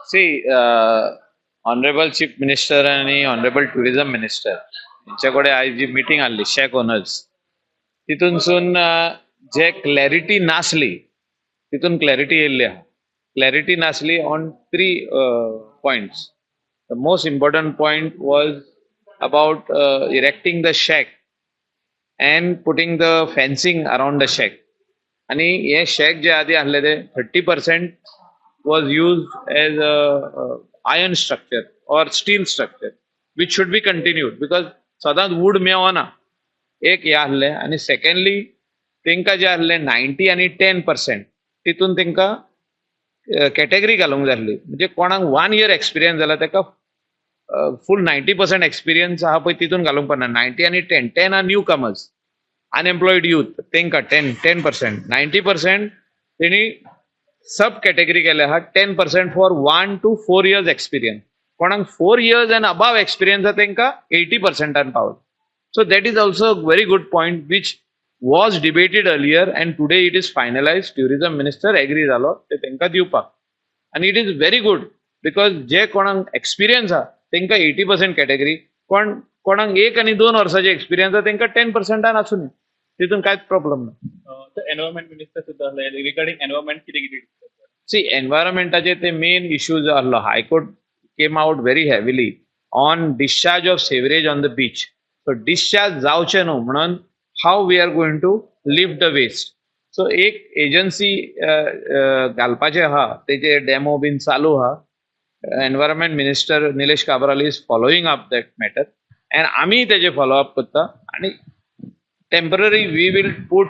See, Honourable Chief Minister आनी honourable tourism minister हेंचे कडेन आयज जी मिटींग आहली शॅक ओनर्स, तितूनसून जे क्लॅरिटी नासली तितून क्लॅरिटी येयल्ली आहा. क्लॅरिटी नासली on three points. The most important point was about erecting the shack and putting the fencing around the shack. आणि हे शॅक जे आधी आहले ते 30% was used as a iron structure or steel structure, which should be continued because सदांच would मेवना. एक हे आहले आनी सेकंडली तेंकां जे आहले 90 आनी 10%, तितून तेंकां कॅटेगरी घालूंक जाय आसली. म्हणजे कोणाक वन इयर एक्सपिरियन्स जाला तेका फूल 90% एक्सपिरियन्स आहा पळय तितून घालूंक पडना. 90 आनी 10, 10 are newcomers, unemployed youth, तेंकां 10%. 90% तेणी सब कॅटेगरी केले आहा, 10% for 1 to 4 years experience. कोणाक 4 years and above experience आहा तेंकां एटी पर्संटान पावले. So that is also a very good point which was debated earlier, and today it is finalized. Tourism Minister agree जालो ते तेंकां दिवपाक आनी it is very good because जे कोणाक एक्सपिरियन्स आहा तेंकां 80% कॅटेगरी, कोण कोणाक एक आनी दोन वर्साचे एक्सपिरियन्स आहा तेंकां टेन पर्संटान आसूं, तितून कांयच प्रॉब्लम ना. एनवायरमेंट मिनिस्टर सुद्दां आसले, रिगार्डिंग एनवायरमेंट कितें कितें discuss जालें? सी, एनवायरमेंटाचे ते मेन इश्यू जो आहलो, High Court came out very heavily on discharge of sewerage on the beach. So discharge जावचें न्हू म्हणून how we are going to lift the waste. So एक एजन्सी घालपाचें आहा, तेजे डेमो बीन चालू आहा. Environment Minister Nilesh Cabral is following up that matter and आमी तेजे फॉलो अप करता. आनी temporary we will put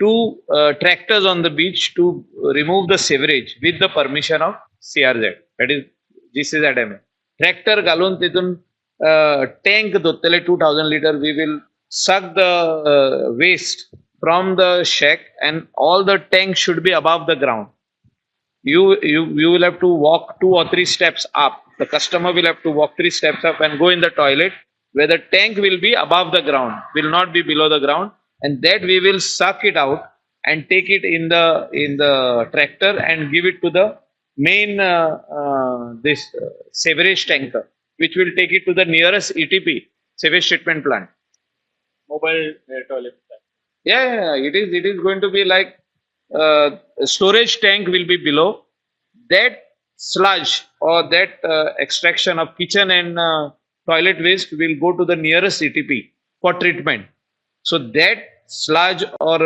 two tractors on the beach to remove the sewerage with the permission of CRZ, that is GCZMA. Tractor घालून तितून tank दोतले 2000 litre. We will suck the waste from the shack and all the tanks should be above the ground. You will have to walk two or three steps up. The customer will have to walk three steps up and go in the toilet, where the tank will be above the ground, will not be below the ground, and that we will suck it out and take it in the tractor and give it to the main this sewerage tanker, which will take it to the nearest ETP, sewage treatment plant. Mobile toilet. Yeah, it is going to be like storage tank will be below. That sludge or that extraction of kitchen and toilet waste will go to the nearest ETP for treatment. So that sludge or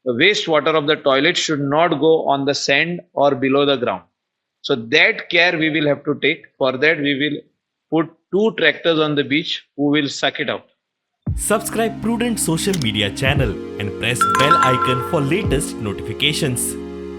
wastewater of the toilet should not go on the sand or below the ground. So that care we will have to take. For that, we will put two tractors on the beach who will suck it out. Subscribe Prudent Social Media channel and press bell icon for latest notifications.